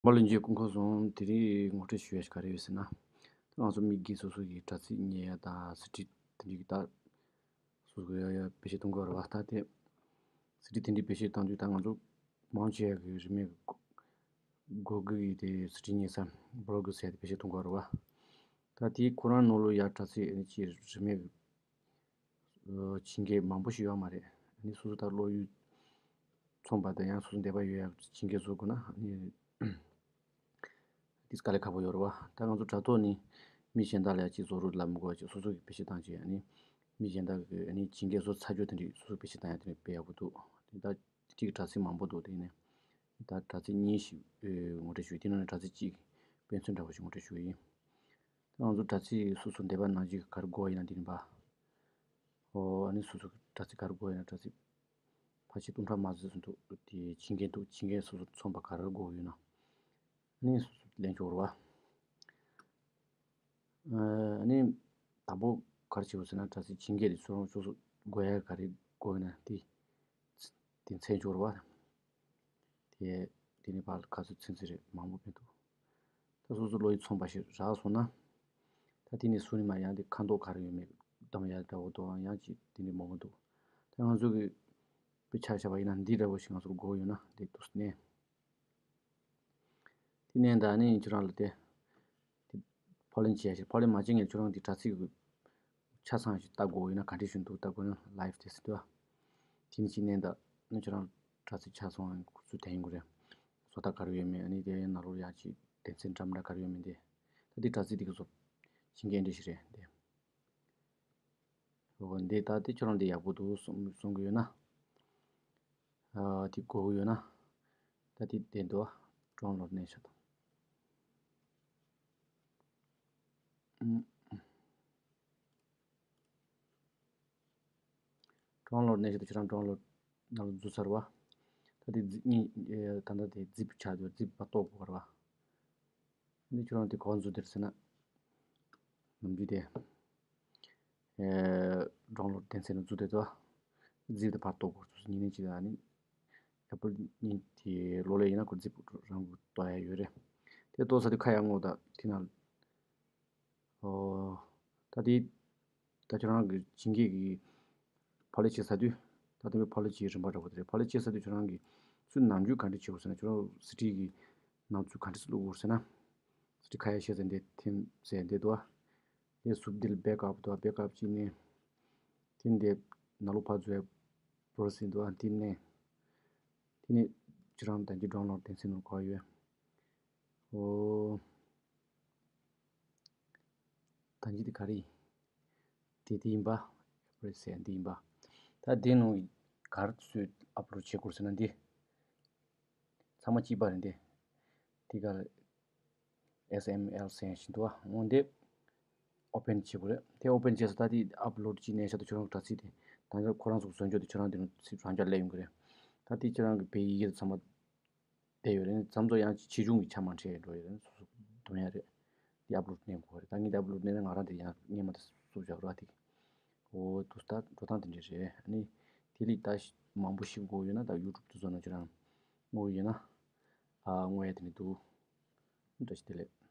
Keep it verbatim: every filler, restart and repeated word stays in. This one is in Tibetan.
པ་ལོ་མཇལ་སྐུ་ཁམས་བཟང་། དེ་རིང་ངོ་སྤྲོད་ཞུ་ཡ་ཞིག་ག་རེ་ཡོད་ཟེར་ན། ང་ཚོ་མི་སྒེར་སོ་སོ་གི་དྲ་ཚིགས་གཉེར་ཡ་དང་གཟི་བརྗིད་དེ་འདྲའི་གི་ད་སོ་སོ་ཡ་ཡ་བེད་སྤྱོད་གཏོང་གི་ཡོད་རེད་བ། ད་དེ་གཟི་བརྗིད་དེ་འདྲའི་བེད་སྤྱོད་གཏོང་དུས་ད་ང་ཚོ་མང་ཆེ་བ་གི་རིན་མེད་གི་གོ་གོ་གི་དེ་གཟི་བརྗིད་གཉེར་ས་བི་ལོག་གི་ཟེར་དེ་བེད་སྤྱོད་གཏོང་གི་ཡོད་རེད་བ། ད་དེ་ཁོ་རང་ནང་ལོགས་ཡ་དྲ་ཚིགས་ཨ་ནི་ཅིག་རིན་མེད་གི་ཨ་བྱེད་མཁན་མང་པོ་ཞིག་ཡོད་མ་རེད། ཨ་ནི་སོ་སོ་ད་བློ་ཡུལ་མཚུངས་པ་དང་ཡང་སོ་སོ་འདོད་པ་ཡོད་ཡག་བྱེད་མཁན་བཟོ་དགོས་ན་ཨ་ནི་དེ་དཀའ་ལས་ཁག་པོ་ཡོད་རེད་བ། ད་ང་ཚོ་དྲ་ཐོག་ནས་མི་གཞན་དག་ལ་ཡ་ཅིག་བཟོ་རོགས་ལབ་མི་དགོས་པ་ཅིག་སོ་སོ་གིས་བེད་སྤྱོད་བཏང་ཅིག་ཨ་ནི་མི་གཞན་དག་གིས་ཨ་ནི་བྱེད་མཁན་བཟོ་ཚར་རྒྱུ་དེ་འདྲ་སོ་སོ་བེད་སྤྱོད་བཏང་ཡ་དེ་འདྲ་དཔེ་ཡག་པོ་འདུག་དེ་ད་གཅིག་དྲ་ཚིགས་མང་པོ་འདུག་དེ་ནས་ད་དྲ་ཚིགས་གཉིས་ཤིག་ཨེ་ངོ་སྤྲོད་ཞུ། དེ་ནང་ནས་དྲ་ཚིགས་གཅིག་དཔེ་མཚོན་འདྲ་པོ་ཞིག་ངོ་སྤྲོད་ཞུ་གི་ཡིན། ང་ཚོ་དྲ་ཚིགས་སོ་སོ་འདོད་པ་ནང་བཞིན་ག་རེ་དགོས་ཡིན་ན་འདི་ཡིན་པ། ཨོ་ཨ་ནི་སོ་སོ་དྲ་ཚིགས་ག་རེ་དགོས་ཡིན་ན་དྲ་ཚིགས་ཕལ་ཆེར་སྟོང་ཕྲག་མ་ཟིན་ཙམ་འདུག་དེ་བྱེད་མཁན་འདུག་བྱེད་མཁན་སོ་སོ་མཚོན་པ་ག་རེ་དགོས་ཡོད་ན། ཨ་ནི་སོ་སོ་ལེན་ཆོག་རེད་བ། ཨ་ནི་དང་པོ་ག་རེ་བྱེད་དགོས་ཟེར་ན་དྲ་ཚིགས་བྱེད་མཁན་དེ་ཚོ་རང་སོ་སོ་དགོས་ཡ་ག་རེ་དགོས་ཡོད་ན་དེ་དེ་མཚོན་ཆོག་རེད་བ། དེ་དེ་ནི་ཕར་ག་ཚོད་ཚུན་ཚོད་རེད་མང་པོ་མི་འདུག་ད་སོ་སོ་བློ་ཡིད་ཚིམ་པ་ཞིག་རག་སོང་ན། ད་དེ་ནས་སུ་ནི་མ་ཡང་དེ་ཁ་མདོག་ག་རེ་ཡོད་མེད་གདམ་ཡ་འདྲ་བོ་འདུག་ཡང་ཅིག་དེ་འདྲ་མང་པོ་འདུག་ད་ང་ཚོ་གི་དཔེ་ཆ་བཞག་པ་ཡིན་ན་འདི་འདྲ་བོ་ཞིག་ང་ཚོར་དགོས་ཡོད་ན་འདི་འདུག་ནས། དེ་ནས་ད་ནི་ཁྱོད་རང་ལ་དེ་དེ་ཕབ་ལེན་བྱས་ཤིག་ཕབ་ལེན་མ་བྱས་ངས་ཁྱོད་རང་གི་དྲ་ཚིགས་ཀྱི་ཆ་ཚང་ཞིག་ལྟ་དགོས་ཡོད་ན་ག་འདྲ་ཞིག་འདུག་ལྟ་དགོས་ན་ལའིབ་དེ་ཟེར་དུས། དེ་ནི་ཅི་ནས་ད་ནི་ཁྱོད་རང་དྲ་ཚིགས་ཆ་ཚང་ཁུ་ཚུར་དེ་ཡིན་དགོས་རེད། བཟོ་ལྟ་ག་རེ་ཡོད་མེད་ཨ་ནི་དེ་ཡན་ནང་ལོགས་ཡང་ཅིག་དོན་ཚན་འདྲ་མི་འདྲ་ག་རེ་ཡོད་མེད་དེ། ད་དེ་དྲ་ཚིགས་དེ་གི་བཟོ་བྱེད་མཁན་འདྲ་ཞིག་རེད་དེ། འོ་འདི་ད་དེ་ཁྱོད་རང་འདི་ཡག་པོ་འདུག་གསུང་གསུང་གི་ཡོད་ན། ཨ་དེ་དགོས་ཀྱི་ཡོད་ན། ད་དེ་དེ་འདུག་ཌའུན་ལོཌ་གནས་ཤག་དང་། ཌའུན་ལོཌ་གནས་ཤག་དང་ཁྱོད་རང་ཌའུན་ལོཌ་ནང་ལ་འཛུལ་ཚར་བ། ད་དེ་ཛིབ་གཉིས་ད་ལྟ་དེ་ཛིབ་ཆགས་འདུག་ཛིབ་མ་གཏོགས་དགོས་ར་བ། འདི་ཁྱོད་རང་དེ་གང་འཛུལ་དེར་ཟེར་ན། ནམ་རྒྱུན་དེ། ཌའུན་ལོཌ་དོན་ཚན་ནང་འཛུལ་དེ་དོ། ཛིབ་དེ་ཕར་གཏོར་དགོས་སོ་སོ་ཉིན་ནས་ཅིག་ཨ་ནི། ཨེ་པལ་ཉིན་དེ་ལོ་ལས་ཡིན་ན་ཁོ་ཛིབ་རང་གི་གཏོར་ཡ་ཡོད་རེད། དེ་གཏོར་ས་དེ་ཁ་ཡར་སྔོག་ད་དེ་ན། ཨོ། ད་དེ། ད་ཁྱོད་རང་གི་བྱིན་གྱིས་ཀྱི་ཕབ་ལེན་བྱེད་ས་དུས། ད་དེ་མོ་ཕབ་ལེན་བྱེད་རིམ་པ་འདྲ་པོ་དེ་རེད། ཕབ་ལེན་བྱེད་ས་དུས་ཁྱོད་རང་གི་ཚུར་ནམ་རྒྱུན་ག་འདྲ་བྱེད་དགོས་ཟེར་ན་ཁྱོད་རང་གཟི་བརྗིད་ཀྱི་ནང་ཚུར་ག་འདྲ་སེ་བླུག་དགོས་ཟེར་ན། གཟི་བརྗིད་ཁ་ཡར་བཤད་ཟེར་འདི་འཐེན་ཟེར་འདི་འདུག་ཨ། དེ་སུབ་འདི་ལ་བེག་ཨབ་འདུག་ཨ། བེག་ཨབ་བྱས་ནས། དེ་འདི་ནང་ལོགས་ཕར་འཛུལ་ཡ་པོ་རོ་སེ་འདུག་ཨ། འདི་ནས། དེ་ནས་ཁྱོད་རང་ད་གིན་ཌའུན་ལོཌ་དོན་ཚན་ནང་ག་པར་ཡོད། ཨོ། ད་གིན་འདི་ག་རེ་ཡིན། དེ་དེ་ཡིན་པ། ཨེ་པལ་ཟེར་འདི་ཡིན་པ། ད་འདི་ནང་ག་རེ་ཚུར་ཨབ་ལོཌ་བྱེད་དགོས་ཟེར་ན་འདི། ཚང་མ་གཅིག་པ་རེད་འདི། འདི་ག་ལ་ཨེགས་ཨེམ་ཨེལ་ཟེར་ཡ་ཞིག་འདུག་ཨ། འོ་འདི་ཨོ་པན་བྱེད་དགོས་རེད། དེ་ཨོ་པན་བྱས་སོ་ད་དེ་ཨབ་ལོཌ་ཅིག་གནས་ཤག་ཏུ་ཁྱོད་རང་གི་དྲ་ཚིགས་དེ་ད་ནི་ཁོ་རང་ཚོ་བཟོ་འཇོག་དེ་ཁྱོད་རང་དེ་ནང་ཚིག་རང་འཇགས་སླེབས་ཡོང་གི་རེད། ད་དེ་ཁྱོད་རང་གི་བོད་ཡིག་དེ་ཚང་མ་བསྡད་ཡོད་རེད། ཙམ་ཚོ་ཡང་ཆེ་ཆུང་གི་ཆ་མ་འདྲེས་འགྲོ་ཡོད་རེད། སོ་སོ་འདོན་ཡ་རེད། དེ་ཨབ་ལོཌ་གནས་དགོས་རེད། ད་ངས་དེ་ཨབ་ལོཌ་གནས་ན་ང་རང་དེ་ཡང་སྔོན་མ་དེ་བསུབ་བཞག་རོགས་དེ། འོ་དུ་ད་འགྲོ་སྟངས་དེ་འདྲ་རེད། ཨ་ནི་དེ་ལས་ད་མང་པོ་ཞིག་དགོས་ཡོད་ན་ད་ཡུ་ཊུབ་དུ་བཟོ་ན་ཁྱོད་རང་དངོས་ཡོད་ན་ཨ་དངོས་ཡ་དེ་ནས་འདུག་བཀྲ་ཤིས་བདེ་ལེགས།